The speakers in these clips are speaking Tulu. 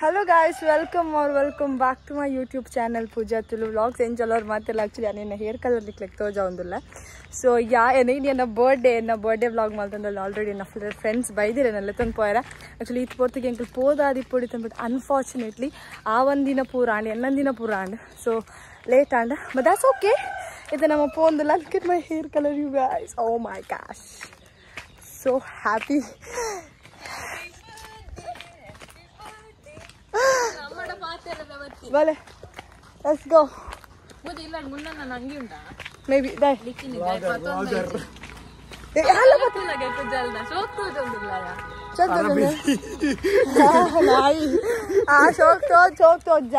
Hello guys, welcome or welcome back to my YouTube channel Pooja Tulu vlogs. ಎಂಜಲವ್ರು ಮಾತೆಲ್ಲ ಆ್ಯಕ್ಚುಲಿ ನಾನು ಹೇರ್ ಕಲರ್ ಲಿಕ್ಲಿಕ್ಕೆ ತೋಜ ಒಂದಿಲ್ಲ. ಸೊ ಯಾ ಎನ್ನ ಬರ್ಡೇ, ಎನ್ನ ಬರ್ಡೇ ವ್ಲಾಗ್ ಮಾಡ್ತಂದಲ್ಲಿ ಆಲ್ರೆಡಿ ಎನ್ನ ಫ್ರೆಂಡ್ಸ್ ಬೈದಿರ ನಲ್ಲ ತಂದು ಪೋಯರ. ಆ್ಯಕ್ಚುಲಿ ಇತ್ತು ಪೋರ್ತಿಗೆ ಎಂಕಲ್ ಪೋದಾದಿ ಪೊಡಿ ಬಟ್ ಅನ್ಫಾರ್ಚುನೇಟ್ಲಿ ಆ ಒಂದಿನ ಪೂರ ಆಂಡ್ ಎನ್ನೊಂದಿನ ಪೂರ and so late and but that's okay. ಇದು ನಮ್ಮ ಪೋಂದಿಲ್ಲ. Look at my hair colour, you guys. Oh my gosh, so happy. ಬಲೆ, let's go. Maybe dai hello ನಾಯಿ ಆ ಶೋಕ್ ತೋ ಚೋಕ್ ತೋಜ್ಜ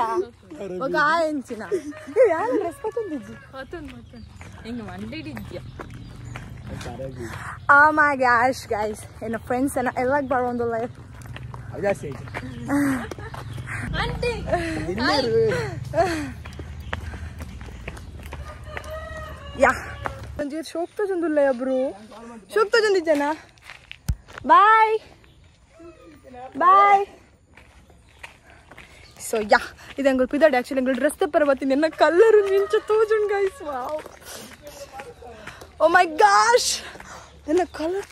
ఒక ಆ ಎಂಚಿನ ಯಾರು ಡ್ರೆಸ್ ಪತ್ತೊಂದಿಜ್ಜಿ. ಆ ಮೈ ಗ್ಯಾಶ್ ಗೈಸ್, ಎನ್ನ ಫ್ರೆಂಡ್ಸ್ ಎಲ್ಲ ಎಲ್ಲಕ್ಕೆ ಬರೋಂದು ಲೈಫ್. ಯಾ ಒಂಜಿ ಶೋಕ್ ತೋಜೊಂದುಲ್ಲ ಬ್ರೋ, ಶೋಕ್ ತೋಜೊಂದಿಜ್ಜನ. Bye bye. ಸೊ ಯಾ ಇದು ಅಂಗುಲ್ ಪಿದಾಡೆ. ಆ್ಯಕ್ಚುಲಿ ಅಂಗುಲ್ ಡ್ರೆಸ್ ತೆಪ್ಪರ ಬತ್ತೀನಿ. ಎನ್ನ ಕಲ್ಲರು ನಿಂಚ ತೋಜುಂಡು guys. Wow, oh my gosh, ಎನ್ನ colour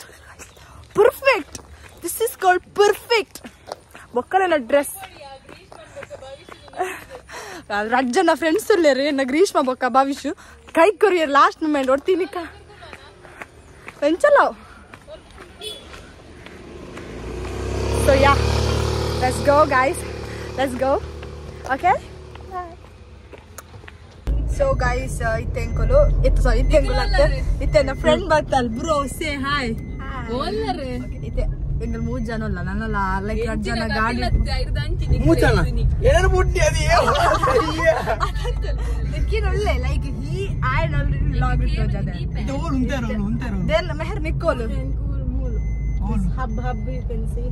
perfect. This is called perfect. ಬೊಕ್ಕಲೆಲ್ಲ dress ರಜ್ಜನ friends ಉಲ್ಲೇರು ಎನ್ನ ಗ್ರೀಷ್ಮ ಬೊಕ್ಕ ಭವಿಷ್ಯ ಕೈ ಕೊರಿಯರ್ ಲಾಸ್ಟ್ ಮೂಮೆಂಟ್ ಒಡ್ತೀನಿ ಕಾ ಎಂಚಲ್ಲ. So yeah, let's go guys, let's go. Okay, so guys ಇತ್ತೆಂಕುಲು ಇತ್ತು ಸಾರಿ ಇತ್ತೆಂಕುಲು ಅತ್ತೆ ಇತ್ತೆ ನನ್ನ ಫ್ರೆಂಡ್ ಬರ್ತಲ್. Bro say hi. ಇತ್ತೆ ಎಂಗಲ್ ಮೂರು ಜನ ಅಲ್ಲ ನನ್ನಲ್ಲ ಲೈಕ್ ಎರಡು ಜನ ಗಾಡಿ ಒಳ್ಳೆ like he and already vlog ಇಟ್ಟು then Meher ನಿಕ್ಕೋಲು hub hub you can see.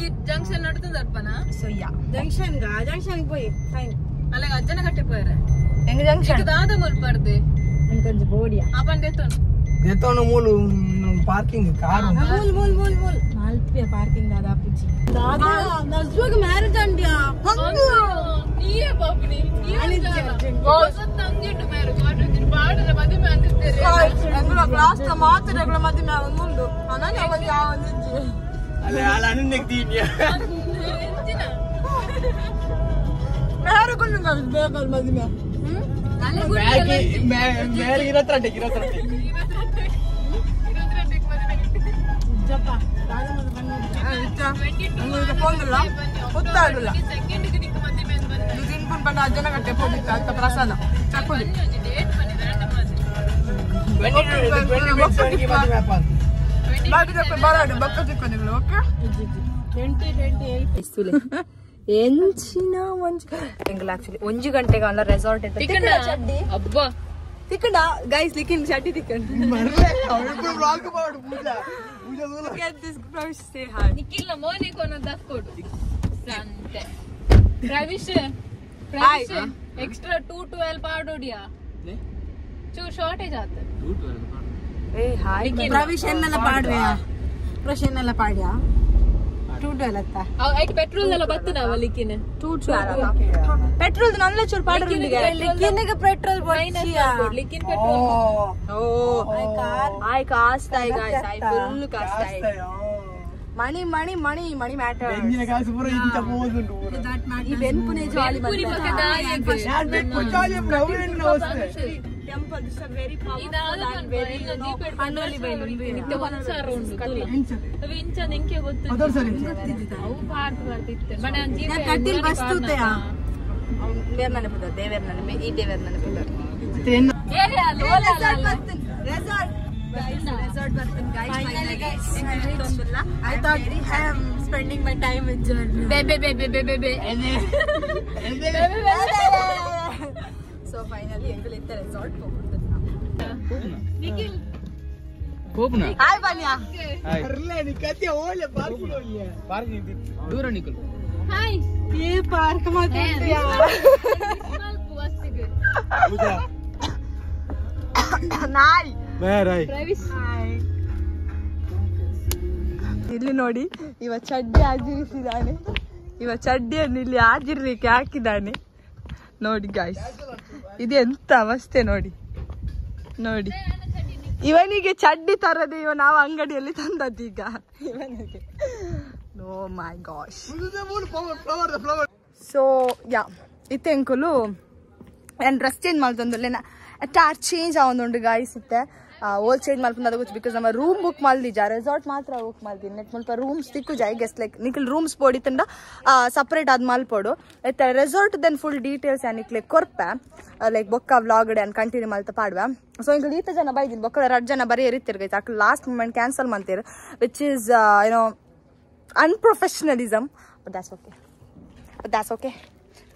ಈ ಜಂಕ್ಷನ್ ನಡ್ತದಪ್ಪನ. ಸೊ ಯಾ ಜಂಕ್ಷನ್ ಗಾ ಜಂಕ್ಷನ್ ಪೋಯಿ ಫೈನ್. ಅಲ್ಲ ಅಜ್ಜನ ಕಟ್ಟೆ ಪೋಯರೆ ಎಂಗ ಜಂಕ್ಷನ್ ದಾದ ಮುಲ್ಪರ್ದೆ ಅಂಕೊಂಜ ಬೋಡಿಯಾ ಅಪನ್ ದೇತೋನು ದೇತೋನು ಮೂಲು ಪಾರ್ಕಿಂಗ್ ಕಾರ್ ಮೂಲ್ ಮೂಲ್ ಮೂಲ್ ಮೂಲ್ ಮಾಲ್ಪಿಯ ಪಾರ್ಕಿಂಗ್ ದಾದಾ ಪುಜಿ ದಾದಾ ನಜ್ವಾಗ ಮ್ಯಾರೇಜ್ ಅಂಡಿಯಾ ಹಂಗು ನೀಯೇ ಬಾಪುನಿ ಹೊಸತ್ ಅಂಗಿಂಡು ಮ್ಯಾರೇಜ್ ಆರ್ಡರ್ ಪಾಡರ ಮದುವೆ ಅಂದಿದ್ದೇರೆ. ಎಂಗುಲ ಕ್ಲಾಸ್ ತ ಮಾತ್ರ ರೆಗ್ಯುಲರ್ ಮದುವೆ ಒಂದು ಅನನ್ಯ ಒಂದು ಯಾವ ಒಂದಿಜ್ಜಿ ಅಲ್ಲ ಅಲ್ಲ ಅಣ್ಣಗೆ ದೀನ್ಯ ಎಂಚಿನ ಮೆಹರು ಕೊಂಡು ಬೇಕಲ್ ಮದುವೆ. ಮ್ಯಾಗಿ ಮೇರೆ ಇರತ್ರಟೆ ಇರತ್ರಟೆ ಜಪ್ಪ ದಾದಾ ಮದು ಬಣ್ಣ ಫೋನ್ ಗೊತ್ತಾಗಲ್ಲ. ಸೆಕೆಂಡ್ ನಿಕ್ ಮದುವೆ ಅಂತ ಬಂದೆ. ತಿನ್ಕೊಂಡು ಬಂದ ಅಜ್ಜನ ಕಟ್ಟೆ ಹೋಗಿತ್ತು ಅಂತ ಪ್ರಸಾದ ಚಕ್ಕುಲಿ ಡೇಟ್ ಬಂದಿದ್ದಾರೆ ಬರಾಡು ಬಕ್ಕ ಚಿಕ್ಕದಿಗಳು. ಓಕೆ 2028 ಎಂಚಿನ ಒಂಜಿ ಎಂಗಲ್ ಆಕ್ಚುಲಿ ಒಂಜಿ ಗಂಟೆಗೆ ಅಲ್ಲ ರೆಸಾರ್ಟ್ ಚಡ್ಡಿ ಅಬ್ಬಾ ತಿಕ್ಕಂಡ ಗೈಸ್ ಲಿಕ್ಕಿನ್ ಚಡ್ಡಿ ತಿಕ್ಕಂಡ. ಅವರಿಬ್ರು ವ್ಲಾಗ್ ಮಾಡು ಪೂಜಾ ಪೂಜಾ ದೂರ. Get this Pravish say hi. Nikhil Moni ಕೊನ ದಕ್ಕೊಡು ಸಂತೆ ಪ್ರವಿಶ್ ಪ್ರವಿಶ್ ಎಕ್ಸ್ಟ್ರಾ 212 ಪಾಡೋಡಿಯಾ ಚೂ ಶಾರ್ಟೇಜ್ ಆತ. ಏ ಹಾಯ್ ಪ್ರವಿಶ್ ಎನ್ನೆಲ್ಲ ಪಾಡ್ವೆಯಾ ಪ್ರವಿಶ್ ಎನ್ನೆಲ್ಲ ಪಾಡ್ಯಾ 212 ಅತ್ತ ಐಕ್ ಪೆಟ್ರೋಲ್ ಎಲ್ಲ ಬತ್ತು ನಾವ ಲಿಕ್ಕಿನ 212 ಪೆಟ್ರೋಲ್ ನಲ್ಲ ಚೂರು ಪಾಡರುಂಡಿಗೆ ಲಿಕ್ಕಿನಿಗೆ ಪೆಟ್ರೋಲ್ ಮೈನಸ್ ಲಿಕ್ಕಿನ ಪೆಟ್ರೋಲ್. ಓ ಆಯ್ ಕಾಸ್ತಾಯ್ ಗೈಸ್, I full ಕಾಸ್ತಾಯ್. Money money money money matter. ಎಂಜಿನ ಕಾಸು ಪೂರ ಇಂತ ಪೋದುಂಡು ಪೂರ. ಈ ಬೆನ್ಪುನೆ ಜಾಲಿ ಪುರಿ ಪಕ್ಕ ಯಾನ್ ಬೆಕ್ಕು ಜಾಲಿ ಅವ್ರೇನು ಅವಸ್ಥೆ. Temple this are very ಇದಾದ ಅದರ್ ಸರಿ ಅವು ಪಾರ್ತ್ ಬರ್ತಿತ್ತು ಬಟ್ ನಾನು ಜೀಪ ಕಟ್ಟಿಲ್ ಬಸ್ ತೂತೆಯಾ ಬೇರೆ ನೆನಪಿದ ದೇವೇರ್ ನೆನಪಿ ಈ ದೇವೇರ್ ನೆನಪಿದ. ರೆಸಾರ್ಟ್ ರೆಸಾರ್ಟ್ ಬರ್ತೀನಿ guys. I thought I am spending my time with journey. ಬೆ ಬೆ ಬೆ ಬೆ ಬೆ ಬೆ ಸೊ ಫೈನಲಿ ಎಂಗಲ್ ಇತ್ತ ರೆಸಾರ್ಟ್ ಹೋಗ್ಬಿಡ್ತದೆ. ನಿಖಿಲ್ ಕೋಪನ ಹಾಯ್ ಬನ್ಯಾ. ಅರ್ಲೆ ನಿ ಕತೆ ಓಲೆ ಪಾರ್ಕಿಂಗ್ ಓಲೆ ಪಾರ್ಕಿಂಗ್ ದೂರ ನಿಕಲ್. ಹಾಯ್ ಈ ಪಾರ್ಕ್ ಮಾತಾಡ್ತೀಯಾ ಬಸ್ಸಿಗೆ ಪೂಜಾ ನಾಯಿ ಮೇರಾಯ್ ಪ್ರವಿಶ್ ಇಲ್ಲಿ ನೋಡಿ ಇವ ಚಡ್ಡಿ ಅಜಿರಿಸಿದ್ದಾನೆ. ಇವ ಚಡ್ಡಿಯನ್ನು ಇಲ್ಲಿ ಆಗಿರ್ಲಿಕ್ಕೆ ಹಾಕಿದ್ದಾನೆ ನೋಡಿ ಗಾಯ್ಸ್. ಇದು ಎಂತ ಅವಸ್ಥೆ ನೋಡಿ ನೋಡಿ. ಇವನಿಗೆ ಚಡ್ಡಿ ತರದೆ ಇವ ನಾವು ಅಂಗಡಿಯಲ್ಲಿ ತಂದದ್ದು ಈಗ ಇವನಿಗೆ. Oh my gosh. So yeah ಇತ್ತೆಂಕುಲು ನಾನು ಡ್ರೆಸ್ ಚೇಂಜ್ ಮಾಡ್ತಂದು ಟಾರ್ ಚೇಂಜ್ ಆವೊಂದುಂಡು ಗಾಯ್ಸ್ ಇತ್ತೆ. ಓಲ್ ಚೇಂಜ್ ಮಲ್ಪುಂಡು ಅದು ಗೊತ್ತು because ನಮ್ಮ ರೂಮ್ ಬುಕ್ ಮಲ್ದಿಜ, ರೆಸಾರ್ಟ್ ಮಾತ್ರ ಬುಕ್ ಮಲ್ದಿನಿ. ನೆಟ್ ಮುಲ್ಪ ರೂಮ್ಸ್ ತಿಕ್ಕುಜ I guess like ನಿಖಲ್ ರೂಮ್ಸ್ ಬೋಡಿ ತಂಡ ಸಪ್ರೇಟ್ ಅದು ಮಲ್ಪೋಡು. ಇತ್ತೆ ರೆಸಾರ್ಟ್ then full details ನಿಕ್ಲೆ ಕೊರ್ಪೆ ಲೈಕ್ ಬೊಕ್ಕ ವ್ಲಾಗ್ ಅನ್ ಕಂಟಿನ್ಯೂ ಮಲ್ತ ಪಾಡುವೆ. ಸೊ ಇಂಕಲ್ ಈತ ಜನ ಬೈದಿನಿ, ಬೊಕ್ಕ ಎರಡು ಜನ ಬರೀ ಎರಿತಿರ್ ಗೈಸ್. ಅಕ್ಲು ಲಾಸ್ಟ್ ಮೂಮೆಂಟ್ ಕ್ಯಾನ್ಸಲ್ ಮಾಡ್ತೀರಿ, which is you know unprofessionalism, but that's okay. But that's okay.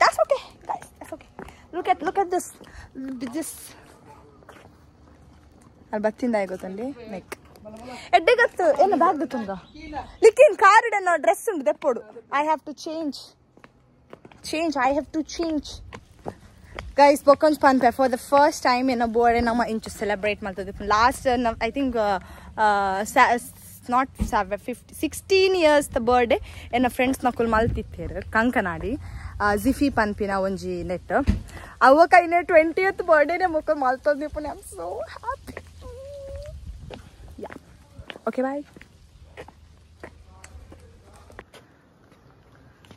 That's okay, guys. That's okay. Look at this. This. Al battinda gottandi neck. Edde gattu enna bag tunga. Likin car enna dress undu deppodu. I have to change. Change. I have to change. Guys, bokkonj panpe for the first time in a board nama inchu celebrate maltadu. Last I think not 50, 16 years the birthday and friends nakul maltitteru Kankanadi Zifi panpina onji net avaka ine 20th birthday ne mukul maltondipune. I'm so happy. Yeah, okay, bye.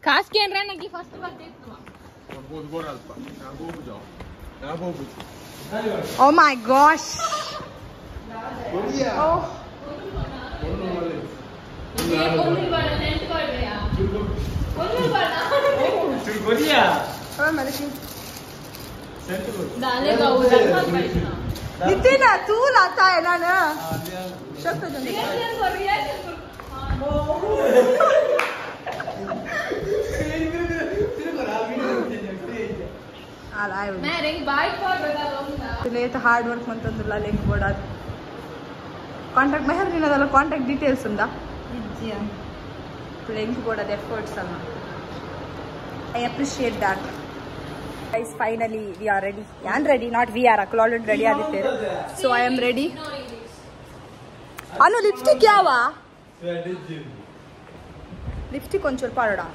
Kaske andre nagi first bartittu. Oh my gosh. Oh. Nitina ತೂಲ ತಾಯ ನಾನು ಹಾರ್ಡ್ ವರ್ಕ್ ಅಂತಂದ್ರಲ್ಲ ಲಿಂಕ್ ಬೋರ್ಡ್ ಅದು ಕಾಂಟ್ಯಾಕ್ಟ್ ಮೆಹರ್ ನಿನ್ನದಲ್ಲ ಕಾಂಟ್ಯಾಕ್ಟ್ ಡೀಟೇಲ್ಸ್ ಉಂದಾ ಲಿಂಕ್ ಬೋರ್ಡ್ ಅದು ಎಫರ್ಟ್ಸ್ ಅಲ್ಲ. I appreciate that. Guys, finally we are ready. Yan ready, not we are. Akul already ready aditteru. So I am ready. Anu lipstick yava? Lipstick onchu ಸ್ವಲ್ಪ adoda.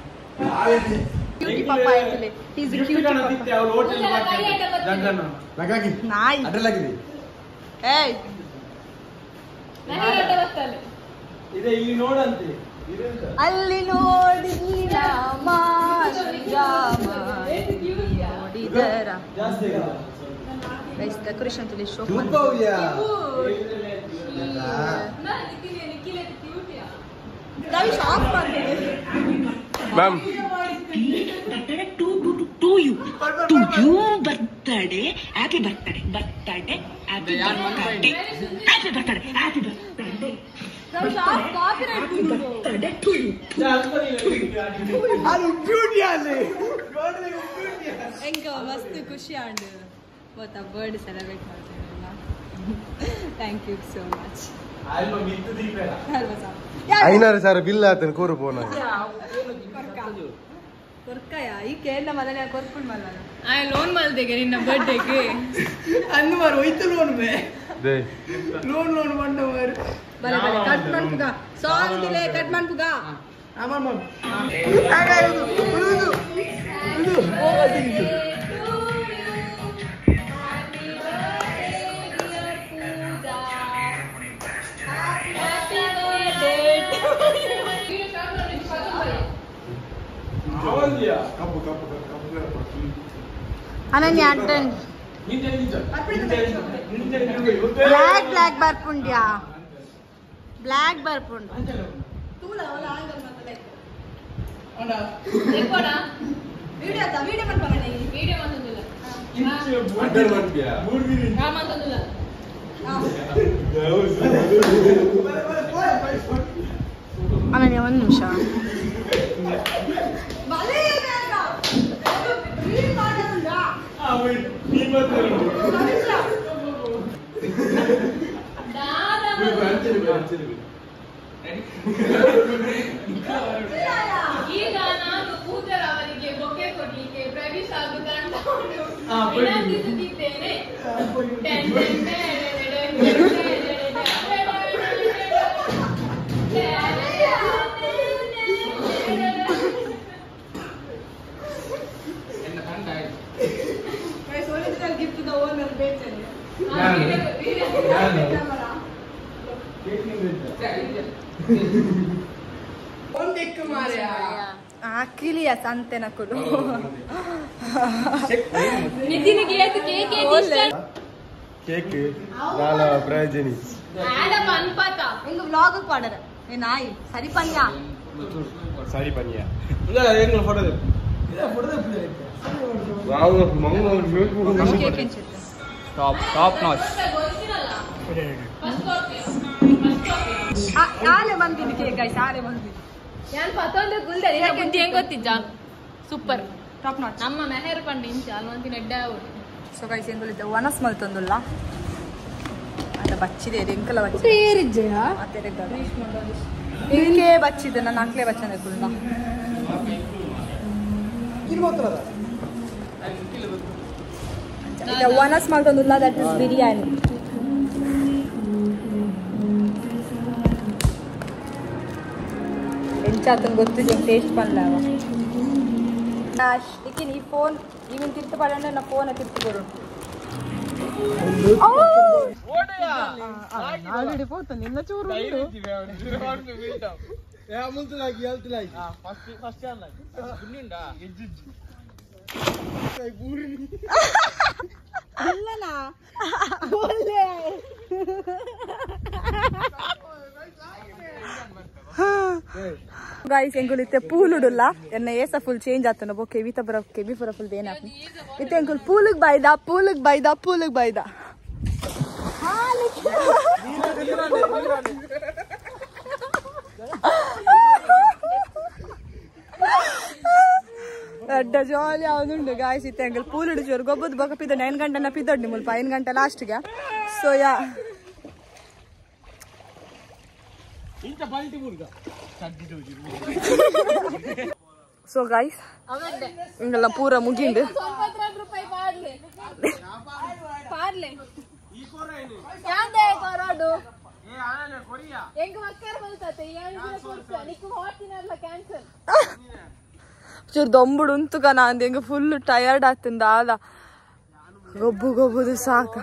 Cutie papa actually. He is a cutie papa. ನಾಯಿ. ಏಯ್. ಇದೆ ಇಲ್ಲಿ ನೋಡಂತೆ. ಅಲ್ಲಿ ನೋಡಿ ರಾಮ ಶ್ರೀರಾಮ ನೋಡಿದರ. ಗೈಸ್ ಡೆಕೋರೇಷನ್ ತುಲಿ ಶೋಕ್ ma'am. Birthday to to you to you birthday happy birthday birthday happy birthday happy birthday happy birthday birthday to you. ಅದು ಬ್ಯೂಟಿ ಅಲ್ಲಿ ಎಂಕ ಮಸ್ತ್ ಖುಷಿ ಆಂಡ್ ಗೊತ್ತಾ ಬರ್ಡ್ ಸೆಲೆಬ್ರೇಟ್ ಮಾಡ್ತೇವಲ್ಲ. Thank you so much. ಐನಾರು sir bill ಆತನ ಕೂರು ಪೋನ ಕೊರ್ಕಾಯ ಈ ಕೇಂದ್ರ ಮೊದಲೇ ಕೊರ್ಪುಣ್ ಮಲ್ಲ ಆ ಲೋನ್ ಮಲ್ದೆಗೆ ನಿನ್ನ ಬರ್ಡೇಗೆ ಅಂದು ಮಾರು ಹೋಯ್ತು ಲೋನ್ ಬೇ ಲೋನ್ ಲೋನ್ ಬಂಡ ಮಾರು ಬಲೆ ಬಲೆ ಕಟ್ ಮನ್ಪುಗ ಸಾಂಗ್ ದಿಲೆ ಕಟ್ ಮನ್ಪುಗ ಆಮ ಹಾಗಾಯ್ತು ಇದು ಇದು ಹೋಗೋದಿತ್ತು. ಅನನ್ಯ ಅಡ್ಡನ್ ಬ್ಲ್ಯಾಕ್ ಬ್ಲ್ಯಾಕ್ ಬರ್ಪುಂಡ್ಯಾ ಬ್ಲ್ಯಾಕ್ ಬರ್ಪುಂಡು ಅನನ್ಯ ಒಂದು ನಿಮಿಷ. ಈಗ ನಾನು ಪೂಜಾರವರಿಗೆ ಬೊಕ್ಕೆ ಕೊಡ್ಲಿಕ್ಕೆ ಪ್ರವೇಶ ಆಗುತ್ತಾ ವಿನಂತಿಸುತ್ತಿದ್ದೇನೆ. ಕಿಲಿಯ ಸಂತೆ ನಕುಲು ನಿತಿನ್ಗೆ ಏತ್ ಕೇಕ್ ಏತ್ ಕೇಕ್ ದಾಲ ಪ್ರಯೋಜನಿ ಆಡ ಪನ್ಪತ ಇಂಗ ವ್ಲಾಗ್ ಪಾಡರ ಏ ನಾಯಿ ಸರಿ ಪನ್ಯ ಸರಿ ಪನ್ಯ ಇಲ್ಲ ಎಂಗ್ಲ ಫೋಟೋ ಇಲ್ಲ ಫೋಟೋ ವಾವ್ ಮಂಗ ಕೇಕ್ ಎಂಚಿತ್ತು top top notch first copy first copy ಆಲೆ ಬಂದಿದ್ದು ಕೇಕ್ ಗೈಸ್ ಆಲೆ ಬಂದಿದ್ದು ಯಾನ್ ಪತೊಂದು ಗುಲ್ದೆ ನಿನ್ನ ಬುದ್ಧಿ ಹೆಂಗ್ ಗೊತ್ತಿಜ್ಜ ಸೂಪರ್ ಟಾಪ್ ನಾಚ್ ನಮ್ಮ ಮೆಹರ್ ಪಂಡ ಇಂಚ ಅಲ್ವಂತಿನ ಎಡ್ಡೆ ಆವೊಡು ಸೊ ಗೈಸ್ ಎಂಗುಲಿದ್ದ ವನಸ್ ಮಲ್ತೊಂದುಲ್ಲ ಅದ ಬಚ್ಚಿದೆ ಎಂಕಲ ಬಚ್ಚಿದೆ ಏರಿಜ್ಜೆಯಾ ಇಂಕೆ ಬಚ್ಚಿದೆ ನಾನು ಅಕ್ಲೆ ಬಚ್ಚನೆ ಕುಲ್ಲ ಈಗ ವನಸ್ ಮಲ್ತೊಂದುಲ್ಲ that is biryani ಎಂಚಾತನ್ ಗೊತ್ತಿದೆ ಟೇಸ್ಟ್ ಪನ್ಲಾವ ನಿಕಿನ್ ಈ ಫೋನ್ ಈಗಿನ ತಿರ್ತು ಪಾಡಂಡ ನಾ ಫೋನ್ ತಿರ್ತು ಕೊಡು ಆಲ್ರೆಡಿ ಪೋತ ನಿನ್ನ ಚೂರು ಉಂಟು ಇಲ್ಲನಾ ಒಳ್ಳೆ ಗೈಸ್ ಎಂಕುಲು ಇತ್ತೆ ಪೂಲುಡುಲ್ಲ ಎನ್ನ ಏಸ ಫುಲ್ ಚೇಂಜ್ ಆತನ ಬೋ ಕೆವಿ ತಬರ ಕೆವಿ ಪುರ ಫುಲ್ ಏನ ಇತ್ತೆ ಎಂಕುಲು ಪೂಲಿಗೆ ಬೈದ ಪೂಲಿಗೆ ಬೈದ ಪೂಲಿಗೆ ಬೈದ ಅಡ್ಡ ಜಾಲಿ ಯಾವ್ದುಂಡು ಗಾಯ್ಸ್ ಇತ್ತೆ ಎಂಕುಲು ಪೂಲುಡು ಜೋರು ಗೊಬ್ಬದ ಬೊಕ ಪಿದೊಂಡು 9 ಗಂಟೆನ ಪಿದೊಂಡು ಮುಲ್ಪ 5 ಗಂಟೆ ಲಾಸ್ಟ್ಗೆ ಸೊ ಯಾ ಸೊ ಗೈಸ್ ಇಂಗೆಲ್ಲ ಪೂರ ಮುಗಿಂಡು ರೂಪಾಯಿ ಪಾಡ್ಲೆ ಪಾಡ್ಲೆ ಯಾಂದೆ ಕೊರಡು ಎಂಗ್ ಮಕ್ಕಳ ಬಲ್ತತೆ ನಿಕ್ಕು ಹೋಗ್ತೀನಲ್ಲ ಕ್ಯಾನ್ಸಲ್ ಚೂರು ದೊಂಬುಡು ಉಂತು ಕಣ ಅಂದ್ ಹೆಂಗ ಫುಲ್ ಟಯರ್ಡ್ ಆಗ್ತಿಂದ ಅಲ್ಲ ಗೊಬ್ಬು ಗೊಬ್ಬುದು ಸಾಕು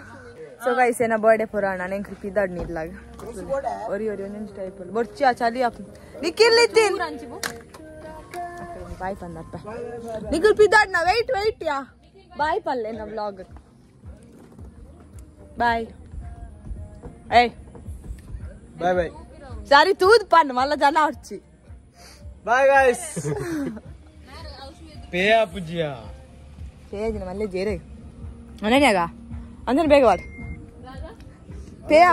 ಸೊ ಗೈಸ್ ಏನ ಬರ್ಡೇ ಪುರಾಣ ನೆಂಕ್ ಪಿದಾಡ್ ನಿಲ್ಲಾಗ ಒರಿ ಒರಿ ಒಂದೊಂದು ಟೈಪ್ ಬೊರ್ಚಿ ಆ ಚಲಿ ಅಪ್ ನಿಕ್ಕಿರ್ಲಿತ್ತೀನಿ ಬಾಯ್ ಪಂದಪ್ಪ ನಿಖಿಲ್ ಪಿದಾಡ್ ನಾ ವೆಯ್ಟ್ ವೆಯ್ಟ್ ಯಾ ಬಾಯ್ ಪಲ್ಲೆ ನಾ ವ್ಲಾಗ್ ಬಾಯ್ ಏಯ್ ಬಾಯ್ ಬಾಯ್ ಸಾರಿ ತೂದ್ ಪನ್ ಮಲ್ಲ ಜನ ಅರ್ಚಿ ಬಾಯ್ ಗಾಯ್ಸ್ ಪೇಯ ಪೂಜ್ಯ ಪೇಯಜಿನ ಮಲ್ಲೆ ಜೇರೆ ಅನನ್ಯಾಗ ಅಂದ್ರೆ ಬೇಗ ಬಾಡ್ ಪೇಯ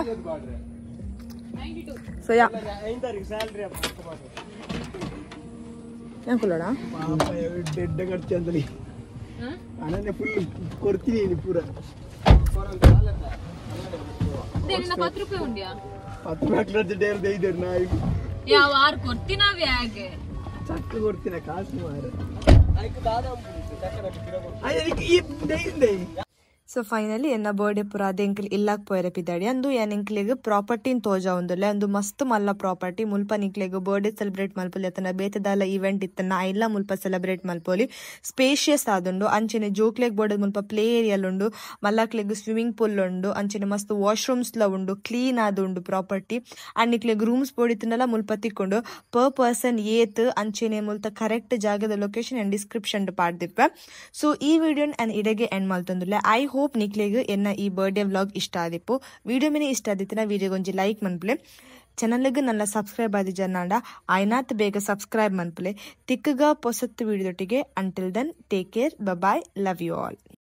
ಸೊ ಯಾ ಕುಲ್ಲೋಣ ಡೆಡ್ಡ ಖರ್ಚು ಅಂತಲಿ ಅನನ್ಯ ಫುಲ್ ಕೊಡ್ತೀನಿ ಪೂರ 10 ರೂಪಾಯಿ ಉಂಡ್ಯಾ 10 ರೂಪಾಯಿ ಡೇರ್ ದೇಯ್ದರು ನಾಯಿ ಯಾವ ಆರು ಕೊಡ್ತೀನಾವೆ ಹಾಗೆ ಚಕ್ಕ ಕೊಡ್ತೀನ ಕಾಸು ಮಾರ ಸೊ ಫೈನಲಿ ಎನ್ನ ಬರ್ಡೇ ಪೂರ ಅದೇ ಎಂಕಲ್ ಇಲ್ಲಾಕ್ ಪೋಯರೆ ಪಿದಾಡಿ ಅಂದು ಏನ್ ಎಂಕ್ಲೆಗ್ ಪ್ರಾಪರ್ಟಿನ್ ತೋಜ ಉಂದುಲ್ಲೆ ಅಂದು ಮಸ್ತ್ ಮಲ್ಲ ಪ್ರಾಪರ್ಟಿ ಮುಲ್ಪ ನಿಕ್ಲೆಗ್ ಬರ್ಡೇ ಸೆಲೆಬ್ರೇಟ್ ಮಲ್ಪೊಲಿ ಅತನ ಬೇತೆದಾಲ ಇವೆಂಟ್ ಇತ್ತನ ಐಲ ಮುಲ್ಪ ಸೆಲೆಬ್ರೇಟ್ ಮಲ್ಪೊಲಿ ಸ್ಪೇಷಿಯಸ್ ಆದುಂಡು ಅಂಚೆನೆ ಜೋಕ್ಲೆಗ್ ಬರ್ಡೇ ಮುಲ್ಪ ಪ್ಲೇ ಏರಿಯಲ್ ಉಂಡು ಮಲ್ಲಕ್ಲೆಗ್ ಸ್ವಿಮ್ಮಿಂಗ್ ಪೂಲ್ ಉಂಡು ಅಂಚೆನೆ ಮಸ್ತ್ ವಾಶ್ರೂಮ್ಸ್ ಲ ಉಂಡು ಕ್ಲೀನ್ ಆದುಂಡು ಪ್ರಾಪರ್ಟಿ ಅಂಡ್ ನಿಕ್ಲೆಗ್ ರೂಮ್ಸ್ ಬೋಡಿತ್ತನಲ ಮುಲ್ಪ ತಿಕ್ಕೊಂಡು ಪರ್ ಪರ್ಸನ್ ಏತ್ ಅಂಚೆನೆ ಮುಲ್ತ ಕರೆಕ್ಟ್ ಜಾಗದ ಲೊಕೇಶನ್ ಅಂಡ್ ಡಿಸ್ಕ್ರಿಪ್ಷನ್ ಪಾಡ್ದಿಪ್ಪೆ. ಸೊ ಈ ವಿಡಿಯೋ ಅಂಡ್ ಇಡೆಗೆ ಎಂಡ್ ಮಲ್ತೊಂದುಲ್ಲೆ. I hope ನಿಕ್ಲೆಗ್ ಎನ್ನ ಈ ಬರ್ಡೇ ವ್ಲಾಗ್ ಇಷ್ಟ ಆದಿಪ್ಪು. ವಿಡಿಯೋ ಮೇಲೆ ಇಷ್ಟ ಆದಿತ್ತಿನ ವಿಡಿಯೋಗೆ ಒಂಜಿ ಲೈಕ್ ಮನ್ಪುಲೆ, ಚಾನಲ್ಗೆ ನನ್ನ ಸಬ್ಸ್ಕ್ರೈಬ್ ಆದಿ ಜನಾಂಡ ಆಯ್ನಾತ್ ಬೇಗ subscribe ಮನ್ಪುಲೆ. ತಿಕ್ಕಗ ಪೊಸತ್ತು ವಿಡಿಯೋದೊಟ್ಟಿಗೆ until then take care, bye, love you all.